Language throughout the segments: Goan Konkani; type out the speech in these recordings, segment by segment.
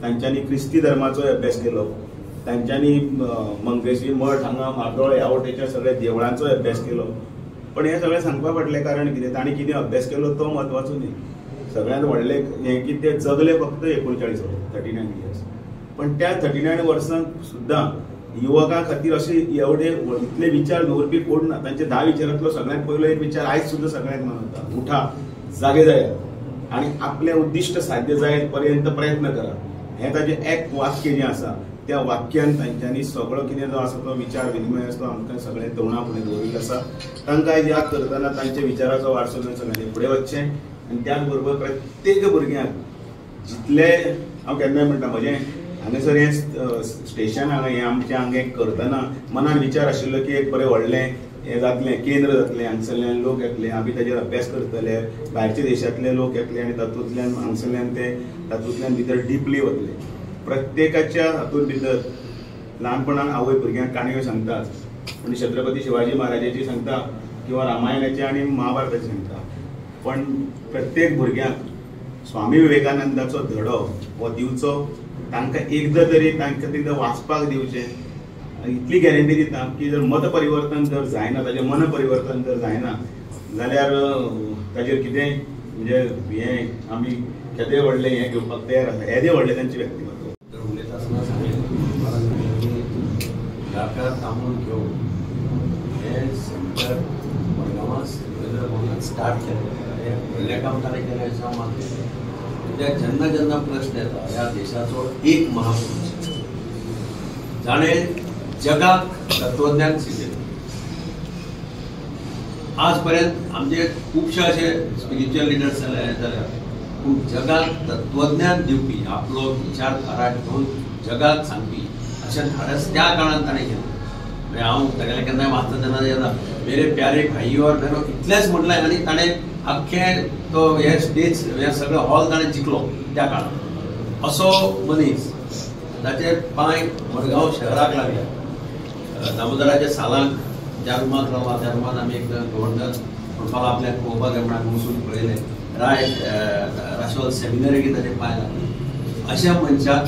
तांच्यांनी क्रिस्ती धर्माचोय अभ्यास केलो, तांच्यांनी मंगेशी मठ हांगा म्हार्दोळ ह्या वटेच्या सगळ्या देवळांचोय अभ्यास केलो. पण हें सगळें सांगपा फाटलें कारण कितें, तांणी कितें अभ्यास केलो तो म्हत्वाचो न्ही. सगळ्यांत व्हडलें हें की ते जगले फक्त 39 वर्सां, 39 इयर्स. पण त्या 39 वर्सांक सुद्दां युवकां खातीर अशे एवढे इतले विचार दवरपी कोण ना. तांचे 10 विचारांतलो सगळ्यांत पयलो एक विचार आयज सुद्दां सगळ्यांक मानवता, उठा, जागे जायात आनी आपलें उद्दिश्ट साध्य जायत पर्यंत प्रयत्न करा. हें ताजें एक वाक्य जें आसा त्या वाक्यान तांच्यांनी सगळो कितें जो आसा तो विचार विनिमय आसा तो आमकां सगळें तरुणां फुडें दवरिल्लो आसा. तांकां आयज याद करतना तांच्या विचाराचो वारसो घेवन सगळ्यांनी फुडें वचचें आनी त्याच बरोबर प्रत्येक भुरग्यांक जितले हांव केन्नाय म्हणटा, म्हजें हांगासर हें स्टेशन हांगा हें आमचें हांगा करतना मनान विचार आशिल्लो की एक बरें व्हडलें हें जातलें, केंद्र जातलें, हांगसरल्यान लोक येतले, आमी ताजेर अभ्यास करतले, भायरच्या देशांतले लोक येतले आनी तातूंतल्यान हांगसरल्यान ते तातूंतल्यान भितर डिपली वतले. प्रत्येकाच्या हातूंत भितर ल्हानपणान आवय भुरग्यांक काणयो सांगतात, म्हणजे छत्रपती शिवाजी महाराजाची सांगता किंवा रामायणाची आनी महाभारताची सांगता, पण प्रत्येक भुरग्यांक स्वामी विवेकानंदाचो धडो हो दिवचो, तांकां एकदां तरी तांकां एकदां वाचपाक दिवचें. इतली गॅरंटी दिता की जर मत परिवर्तन जर जायना, ताजें मन परिवर्तन जर जायना जाल्यार ताजेर कितेंय म्हणजे हें आमी केदें व्हडलें हें घेवपाक तयार आसा, येदें व्हडलें तांचें व्यक्तिमत्व. तर उलयता आसतना सांगलें की गांवकार तांबून घेवन हें सेंटर मडगांवां रवींद्र भवनात स्टार्ट केलें. हें व्हडलें काम ताणें केलें अशें हांव मानता. कित्याक जेन्ना जेन्ना प्रश्न येता ह्या देशाचो एक महापुरुष जाणें जगाक तत्वज्ञान शिकयलें. आज पर्यंत आमचे खुबशे अशे स्पिरिच्युअल लिडर्स जाल्या, पूण जगाक तत्वज्ञान दिवपी, आपलो विचारधारा घेवन जगाक सांगपी अशें धाडस त्या काळान ताणें केलें. म्हणजे हांव तागेलें केन्नाय वाचता तेन्ना येता, मेरे प्यारे भाई और बहनों इतलेंच म्हटलें आनी ताणें आख्खें तो हे स्टेज हे सगळो हॉल ताणें जिखलो त्या काळान. असो मनीस ताचे पांय मडगांव शहराक लागले. दामोदराच्या सालांक ज्या रुमांत रावला त्या रुमांत आमी एक गव्हर्नर म्हणपाक आपल्याक पळोवपाक जाय म्हूण आमी वचून पळयलें. राय राशोल सेमिनरीक ताचे पांय लागले. अशा मनशाक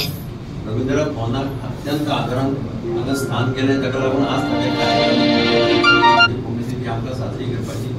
रवींद्र भवनाक अत्यंत आदरान हांगा स्थान केलें. ताका लागून आज ताचे पुण्यतिथी आमकां साजरी करपाची